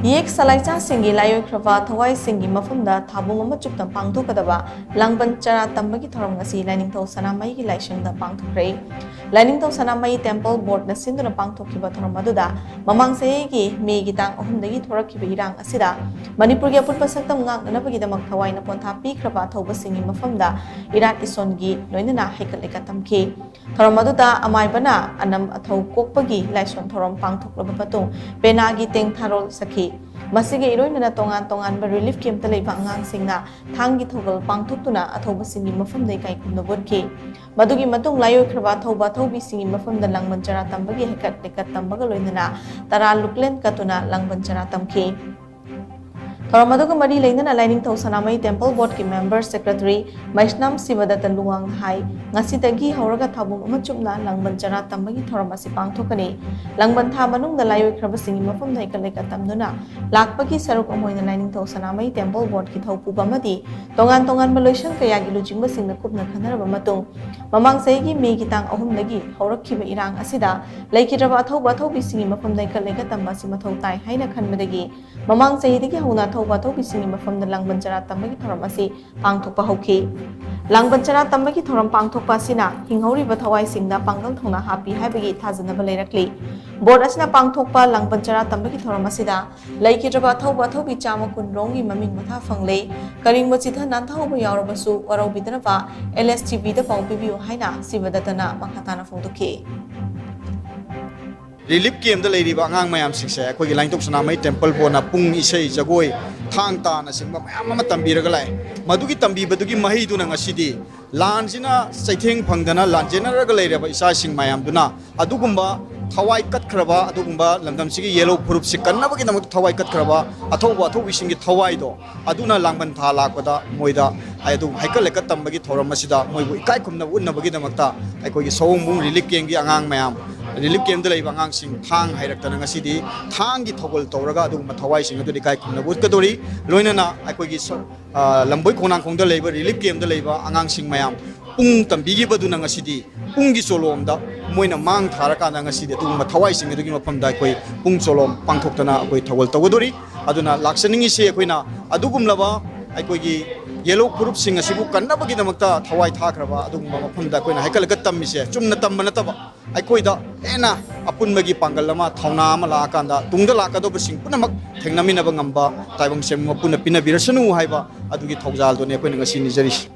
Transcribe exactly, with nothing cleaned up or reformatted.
ꯌꯦꯛ ꯁꯂꯥꯏꯆꯥꯁꯤꯡꯒꯤ ꯂꯥꯏꯑꯣꯏꯈ꯭ꯔꯕ ꯊꯋꯥꯏꯁꯤꯡꯒꯤ ꯃꯐꯝꯗ ꯊꯥꯕꯨꯡ ꯑꯃ ꯆꯨꯞꯅ ꯄꯥꯡꯊꯣꯛꯀꯗꯕ ꯂꯥꯡꯕꯟ ꯆꯔꯥ ꯇꯝꯕꯒꯤ ꯊꯧꯔꯝ ꯉꯁꯤ ꯂꯥꯏꯅꯤꯡꯊꯧ ꯁꯅꯥꯃꯍꯤꯒꯤ ꯂꯥꯏꯁꯪꯗ ꯄꯥꯡꯊꯣꯛꯈ꯭ꯔꯦ꯫ ꯂꯥꯏꯅꯤꯡꯊꯧ ꯁꯅꯥꯃꯍꯤ ꯇꯦꯝꯄꯜ ꯕꯣꯔꯗꯅ ꯁꯤꯟꯗꯨꯅ ꯄꯥꯡꯊꯣꯛꯈꯤꯕ ꯊꯧꯔꯝ ꯑꯗꯨꯗ ꯃꯃꯥꯡ ꯆꯍꯤꯒꯤ ꯃꯦꯒꯤ ꯇꯥꯡ ꯑꯍꯨꯝꯗꯒꯤ ꯊꯣꯔꯛꯈꯤꯕ ꯏꯔꯥꯡ ꯑꯁꯤꯗ ꯃꯅꯤꯄꯨꯔꯒꯤ ꯑꯄꯨꯟꯕ ꯁꯛꯇꯝ ꯉꯥꯛꯅꯅꯕꯒꯤꯗꯃꯛ ꯊꯋꯥꯏꯅ ꯄꯣꯟꯊꯥ ꯄꯤꯈ꯭ꯔꯕ ꯑꯊꯧꯕꯁꯤꯡꯒꯤ ꯃꯐꯝꯗ ꯏꯔꯥꯠ ꯏꯁꯣꯟꯒꯤ ꯂꯣꯏꯅꯅ ꯍꯩꯀꯠ ꯂꯩꯀꯠ ꯇꯝꯈꯤ꯫ ꯊꯧꯔꯝ ꯑꯗꯨꯗ ꯑꯃꯥꯏꯕꯅ ꯑꯅꯝ ꯑꯊꯧ ꯀꯣꯛꯄꯒꯤ ꯂꯥꯏꯁꯣꯟ ꯊꯧꯔꯝ ꯄꯥꯡꯊꯣꯛꯂꯕ ꯃꯇꯨꯡ ꯄꯦꯅꯥꯒꯤ ꯇꯦꯡꯊꯥꯔꯣꯜ ꯁꯛꯈꯤ꯫ ꯃꯁꯤꯒ ꯏꯔꯣꯏꯅꯅ ꯇꯣꯉꯥꯟ ꯇꯣꯉꯥꯟꯕ ꯔꯤꯂꯤꯐ ꯀꯦꯝꯞꯇ ꯂꯩꯕ ꯑꯉꯥꯡꯁꯤꯡꯅ ꯊꯥꯡꯒꯤ ꯊꯧꯒꯜ ꯄꯥꯡꯊꯣꯛꯇꯨꯅ ꯑꯊꯧꯕꯁꯤꯡꯒꯤ ꯃꯐꯝꯗ ꯏꯀꯥꯏ ꯈꯨꯝꯅꯕ ꯎꯠꯈꯤ꯫ ꯃꯗꯨꯒꯤ ꯃꯇꯨꯡ ꯂꯥꯏꯑꯣꯏꯈ꯭ꯔꯕ ꯑꯊꯧꯕ ꯑꯊꯧꯕꯤꯁꯤꯡꯒꯤ ꯃꯐꯝꯗ ꯂꯥꯡꯕꯟ ꯆꯔꯥ ꯇꯝꯕꯒꯤ ꯍꯩꯀꯠ ꯂꯩꯀꯠ ꯇꯝꯕꯒ ꯂꯣꯏꯅꯅ ꯇꯔꯥ ꯂꯨꯛꯂꯦꯟ ꯀꯠꯇꯨꯅ ꯂꯥꯡꯕꯟ ꯆꯔꯥ ꯇꯝꯈꯤ꯫ ꯊꯧꯔꯝ ꯑꯗꯨꯒ ꯃꯔꯤ ꯂꯩꯅꯅ ꯂꯥꯏꯅꯤꯡꯊꯧ ꯁꯅꯥꯃꯍꯤ ꯇꯦꯝꯄꯜ ꯕꯣꯔꯗꯀꯤ ꯃꯦꯝꯕꯔ ꯁꯦꯀ꯭ꯔꯦꯇꯔꯤ ꯃꯩꯁꯅꯥꯝ ꯁꯤꯕꯗꯠꯇ ꯂꯨꯋꯥꯡꯅ ꯍꯥꯏ, ꯉꯁꯤꯗꯒꯤ ꯍꯧꯔꯒ ꯊꯥꯕꯨꯡ ꯑꯃ ꯆꯨꯞꯅ ꯂꯥꯡꯕꯟ ꯆꯔꯥ ꯇꯝꯕꯒꯤ ꯊꯧꯔꯝ ꯑꯁꯤ ꯄꯥꯡꯊꯣꯛꯀꯅꯤ꯫ ꯂꯥꯡꯕꯟ ꯊꯥ ꯃꯅꯨꯡꯗ ꯂꯥꯏꯑꯣꯏꯈ꯭ꯔꯕꯁꯤꯡꯒꯤ ꯃꯐꯝꯗ ꯍꯩꯀꯠ ꯂꯩꯀꯠ ꯇꯝꯗꯨꯅ ꯂꯥꯛꯄꯒꯤ ꯁꯔꯨꯛ ꯑꯃ ꯑꯣꯏꯅ ꯂꯥꯏꯅꯤꯡꯊꯧ ꯁꯅꯥꯃꯍꯤ ꯇꯦꯝꯄꯜ ꯕꯣꯔꯗꯀꯤ ꯊꯧꯄꯨꯕ ꯑꯃꯗꯤ ꯇꯣꯉꯥꯟ ꯇꯣꯉꯥꯟꯕ ꯂꯣꯏꯁꯪ ꯀꯌꯥꯒꯤ ꯂꯨꯆꯤꯡꯕꯁꯤꯡꯅ ꯀꯨꯞꯅ ꯈꯟꯅꯔꯕ ꯃꯇꯨꯡ, ꯃꯃꯥꯡ ꯆꯍꯤꯒꯤ ꯃꯦꯒꯤ ꯇꯥꯡ ꯑꯍꯨꯝꯗꯒꯤ ꯍꯧꯔꯛꯈꯤꯕ ꯏꯔꯥꯡ ꯑꯁꯤꯗ ꯂꯩꯈꯤꯗ꯭ꯔꯕ ꯑꯊꯧꯕ ꯑꯊꯧꯕꯤꯁꯤꯡꯒꯤ ꯃꯐꯝꯗ ꯍꯩꯀꯠ ꯂꯩꯀꯠ ꯇꯝꯕ ꯑꯁꯤ ꯃꯊꯧ ꯇꯥꯏ ꯍꯥꯏꯅ ꯈꯟꯕꯗꯒꯤ ꯃꯃꯥꯡ ꯆꯍꯤꯗꯒꯤ ꯍꯧꯅ ꯑꯊꯧꯕ ꯑꯊꯧꯕꯤꯁꯤꯡꯒꯤ ꯃꯐꯝꯗ ꯂꯥꯡꯕꯟ ꯆꯔꯥ ꯇꯝꯕꯒꯤ ꯊꯧꯔꯝ ꯑꯁꯤ ꯄꯥꯡꯊꯣꯛꯄ ꯍꯧꯈꯤ꯫ ꯂꯥꯡꯕꯟ ꯆꯔꯥ ꯇꯝꯕꯒꯤ ꯊꯧꯔꯝ ꯄꯥꯡꯊꯣꯛꯄ ꯑꯁꯤꯅ ꯍꯤꯡꯍꯧꯔꯤꯕ ꯊꯋꯥꯏꯁꯤꯡꯗ ꯄꯥꯡꯒꯜ ꯊꯧꯅꯥ ꯍꯥꯞꯄꯤ ꯍꯥꯏꯕꯒꯤ ꯊꯥꯖꯅꯕ ꯂꯩꯔꯛꯂꯤ꯫ ꯕꯣꯔꯗ ꯑꯁꯤꯅ ꯄꯥꯡꯊꯣꯛꯄ ꯂꯥꯡꯕꯟ ꯆꯔꯥ ꯇꯝꯕꯒꯤ ꯊꯧꯔꯝ ꯑꯁꯤꯗ ꯂꯩꯈꯤꯗ꯭ꯔꯕ ꯑꯊꯧꯕ ꯑꯊꯧꯕꯤ ꯆꯥꯝꯃ ꯀꯨꯟ ꯔꯣꯝꯒꯤ ꯃꯃꯤꯡ ꯃꯊꯥ ꯐꯪꯂꯦ꯫ ꯀꯔꯤꯒꯨꯝꯕ ꯆꯤꯊ ꯅꯥꯟꯊꯍꯧꯕ ꯌꯥꯎꯔꯕꯁꯨ ꯋꯥꯔꯧꯕꯤꯗꯅꯕ ꯑꯦꯜ ꯑꯦꯁ ꯇꯤ ꯚꯤꯗ ꯄꯥꯎ ꯄꯤꯕꯤꯌꯨ ꯍꯥꯏꯅ ꯁꯤꯕꯗꯠꯇꯅ ꯃꯈꯥ ꯇꯥꯅ ꯐꯣꯡꯗꯣꯛꯈꯤ꯫ ꯔꯤꯂꯤꯐ ꯀꯦꯝꯗ ꯂꯩꯔꯤꯕ ꯑꯉꯥꯡ ꯃꯌꯥꯝꯁꯤꯡꯁꯦ ꯑꯩꯈꯣꯏꯒꯤ ꯂꯥꯏꯅꯤꯡꯊꯧ ꯁꯅꯥꯃꯍꯤ ꯇꯦꯝꯄꯜ ꯕꯣꯔꯗꯅ ꯄꯨꯡ, ꯏꯁꯩ, ꯖꯒꯣꯏ, ꯊꯥꯡ ꯇꯥꯅꯆꯤꯡꯕ ꯃꯌꯥꯝ ꯑꯃ ꯇꯝꯕꯤꯔꯒ ꯂꯥꯛꯑꯦ꯫ ꯃꯗꯨꯒꯤ ꯇꯝꯕꯤꯕꯗꯨꯒꯤ ꯃꯍꯩꯗꯨꯅ ꯉꯁꯤꯗꯤ ꯂꯥꯟꯁꯤꯅ ꯆꯩꯊꯦꯡ ꯐꯪꯗꯅ ꯂꯥꯟꯖꯦꯟꯅꯔꯒ ꯂꯩꯔꯕ ꯏꯆꯥꯁꯤꯡ ꯃꯌꯥꯝꯗꯨꯅ ꯑꯗꯨꯒꯨꯝꯕ ꯊꯋꯥꯏ ꯀꯠꯈ꯭ꯔꯕ, ꯑꯗꯨꯒꯨꯝꯕ ꯂꯝꯗꯝꯁꯤꯒꯤ ꯌꯦꯜꯍꯧ ꯐꯨꯔꯨꯞꯁꯤ ꯀꯟꯅꯕꯒꯤꯗꯃꯛꯇ ꯊꯋꯥꯏ ꯀꯠꯈ꯭ꯔꯕ ꯑꯊꯧꯕ ꯑꯊꯧꯕꯤꯁꯤꯡꯒꯤ ꯊꯋꯥꯏꯗꯣ ꯑꯗꯨꯅ ꯂꯥꯡꯕꯟ ꯊꯥ ꯂꯥꯛꯄꯗ ꯃꯣꯏꯗ ꯑꯗꯨ ꯍꯩꯀꯠ ꯂꯩꯀꯠ ꯇꯝꯕꯒꯤ ꯊꯧꯔꯝ ꯑꯁꯤꯗ ꯃꯣꯏꯕꯨ ꯏꯀꯥꯏ ꯈꯨꯝꯅꯕ ꯎꯠꯅꯕꯒꯤꯗꯃꯛꯇ ꯑꯩꯈꯣꯏꯒꯤ ꯁꯑꯣꯝꯕꯨꯡ ꯔꯤꯂꯤꯐ ꯀꯦꯝꯒꯤ ꯑꯉꯥꯡ ꯃꯌꯥꯝ, ꯔꯤꯂꯤꯐ ꯀꯦꯝꯗ ꯂꯩꯕ ꯑꯉꯥꯡꯁꯤꯡ ꯊꯥꯡ ꯍꯥꯏꯔꯛꯇꯅ ꯉꯁꯤꯗꯤ ꯊꯥꯡꯒꯤ ꯊꯧꯒꯜ ꯇꯧꯔꯒ ꯑꯗꯨꯒꯨꯝꯕ ꯊꯋꯥꯏꯁꯤꯡ ꯑꯗꯨꯗ ꯏꯀꯥꯏ ꯈꯨꯝꯅꯕ ꯎꯠꯀꯗꯧꯔꯤ꯫ ꯂꯣꯏꯅꯅ ꯑꯩꯈꯣꯏꯒꯤ ꯁ-, ꯑ, ꯂꯝꯕꯣꯏ ꯈꯣꯡꯅꯥꯡꯈꯣꯡꯗ ꯂꯩꯕ ꯔꯤꯂꯤꯐ ꯀꯦꯝꯗ ꯂꯩꯕ ꯑꯉꯥꯡꯁꯤꯡ ꯃꯌꯥꯝ ꯄꯨꯡ ꯇꯝꯕꯤꯈꯤꯕꯗꯨꯅ ꯉꯁꯤꯗꯤ ꯄꯨꯡꯒꯤ ꯆꯣꯂꯣꯝꯗ ꯃꯣꯏꯅ ꯃꯥꯡ ꯊꯥꯔꯀꯥꯟꯗ ꯉꯁꯤꯗꯤ ꯑꯗꯨꯒꯨꯝꯕ ꯊꯋꯥꯏꯁꯤꯡ ꯑꯗꯨꯒꯤ ꯃꯐꯝꯗ ꯑꯩꯈꯣꯏ ꯄꯨꯡ ꯆꯣꯂꯣꯝ ꯄꯥꯡꯊꯣꯛꯇꯅ ꯑꯩꯈꯣꯏ ꯊꯧꯒꯜ ꯇꯧꯒꯗꯣꯔꯤ꯫ ꯑꯗꯨꯅ ꯂꯥꯛꯆꯅꯤꯡꯉꯤꯁꯤ ꯑꯩꯈꯣꯏꯅ ꯑꯗꯨꯒꯨꯝꯂꯕ ꯑꯩꯈꯣꯏꯒꯤ ꯌꯦꯂꯣ ꯐꯨꯔꯨꯞꯁꯤꯡ ꯑꯁꯤꯕꯨ ꯀꯟꯅꯕꯒꯤꯗꯃꯛꯇ ꯊꯋꯥꯏ ꯊꯥꯈ꯭ꯔꯕ ꯑꯗꯨꯒꯨꯝꯕ ꯃꯐꯝꯗ ꯑꯩꯈꯣꯏꯅ ꯍꯥꯏꯀꯠꯂꯒ ꯇꯝꯃꯤꯁꯦ ꯆꯨꯝꯅ ꯇꯝꯕ ꯅꯠꯇꯕ, ꯑꯩꯈꯣꯏꯗ ꯍꯦꯟꯅ ꯑꯄꯨꯟꯕꯒꯤ ꯄꯥꯡꯒꯜ ꯑꯃ, ꯊꯧꯅꯥ ꯑꯃ ꯂꯥꯛꯑꯀꯥꯟꯗ ꯇꯨꯡꯗ ꯂꯥꯛꯀꯗꯧꯕꯁꯤꯡ ꯄꯨꯝꯅꯃꯛ ꯊꯦꯡꯅꯃꯤꯟꯅꯕ ꯉꯝꯕ ꯇꯥꯏꯕꯪ ꯁꯦꯝꯕ ꯃꯄꯨꯅ ꯄꯤꯅꯕꯤꯔꯁꯅꯨ ꯍꯥꯏꯕ ꯑꯗꯨꯒꯤ ꯊꯧꯖꯥꯜꯗꯨꯅꯤ ꯑꯩꯈꯣꯏꯅ ꯉꯁꯤ ꯅꯤꯖꯔꯤꯁꯤ꯫